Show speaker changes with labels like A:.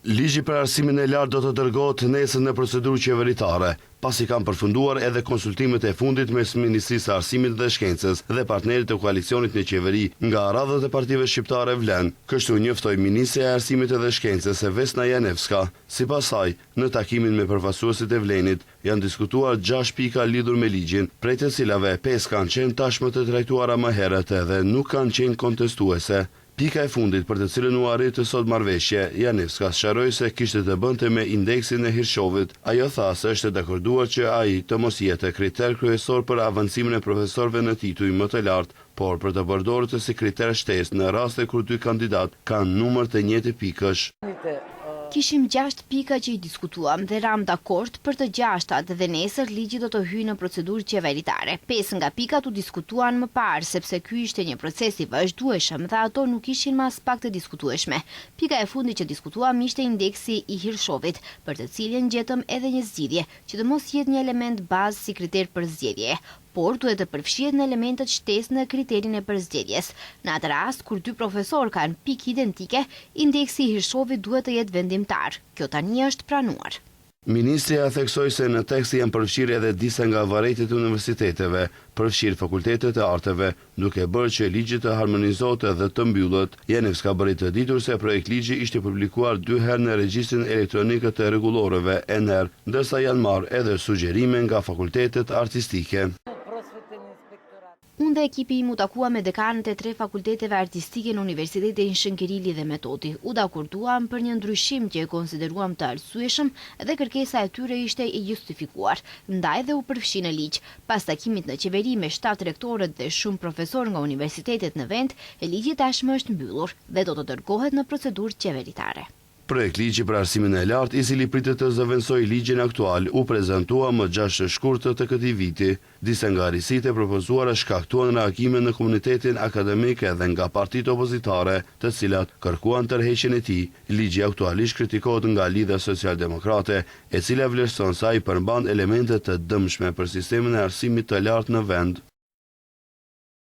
A: Ligji për arsimin e lartë do të dërgohet nesër në procedurë qeveritare, pasi kanë përfunduar edhe konsultimet e fundit mes Ministrisë së Arsimit dhe Shkencës dhe partnerit të koalicionit në qeveri nga radhët e partive shqiptare VLEN. Kështu njoftoi ministrja e Arsimit dhe Shkencës, Vesna Janevska. Sipas saj, në takimin me përfaqësuesit e VLEN-it, janë diskutuar gjashtë pika lidhur me ligjin, prej të cilave pesë kanë qenë tashmë të trajtuara më herët dhe nuk kanë qenë kontestuese. Pika e fundit për të cilën u arrit sot marrëveshje, Janevska sqaroi se kishte të bënte me indeksin e Hirshovit. Ajo tha se është e dakorduar që ai të mos jetë kriter kryesor për avancimin e profesorëve në tituj më të lartë, por për të përdoret si kriter shtesë në raste kur dy kandidatë kanë numër të njëjtë pikësh.
B: Kishim gjashtë pika që i diskutuam dhe ramë dakord për të gjashtat dhe nesër ligji do të hyjë në procedurë qeveritare. Pesë nga pikat u diskutuan më parë, sepse ky ishte një proces i vazhdueshëm dhe ato nuk ishin më aspak të diskutueshme. Pika e fundit që diskutuam ishte indeksi i Hirshovit, për të cilin gjetëm edhe një zgjidhje, që të mos jetë një element bazë si kriter përzgjedhjeje, por duhet të përfshihet në elementët shtesë në kriterin e përzgjedhjes. Në atë rast, kur dy profesorë kanë pikë identike, indeksi i Hirshovit duhet të jetë vendimtar. Kjo tani është pranuar.
A: Ministrja theksoi se në tekst janë përfshirë edhe disa nga vërejtjet e universiteteve, përfshirë fakultetet e arteve, duke bërë që ligji të harmonizohet dhe të mbyllet. Janevska bëri të ditur se projektligji ishte publikuar dy herë në regjistrin elektronik të rregulloreve, ENER, ndërsa janë marrë edhe sugjerime nga fakultetet artistike.
B: Unë dhe ekipi im u takuam me dekanët e tre fakulteteve artistike në Universitetin Shën Kirili dhe Metodi. U dakorduam për një ndryshim që e konsideruam të arsyeshëm dhe kërkesa e tyre ishte e justifikuar, ndaj dhe u përfshi në ligj. Pas takimit në qeveri me shtatë rektorët dhe shumë profesorë nga universitetet në vend, ligji tashmë është mbyllur dhe do të dërgohet në procedurë qeveritare.
A: Projektligji për arsimin e lartë, i cili pritet të zëvendësojë ligjin aktual, u prezantua më 6 shkurt të këtij viti. Disa nga risitë e propozuara shkaktuan reagime në komunitetin akademik edhe nga partitë opozitare, të cilat kërkuan tërheqjen e tij. Ligji aktualisht kritikohet nga Lidhja Socialdemokrate, e cila vlerëson se ai përmban elemente të dëmshme për sistemin e arsimit të lartë në vend.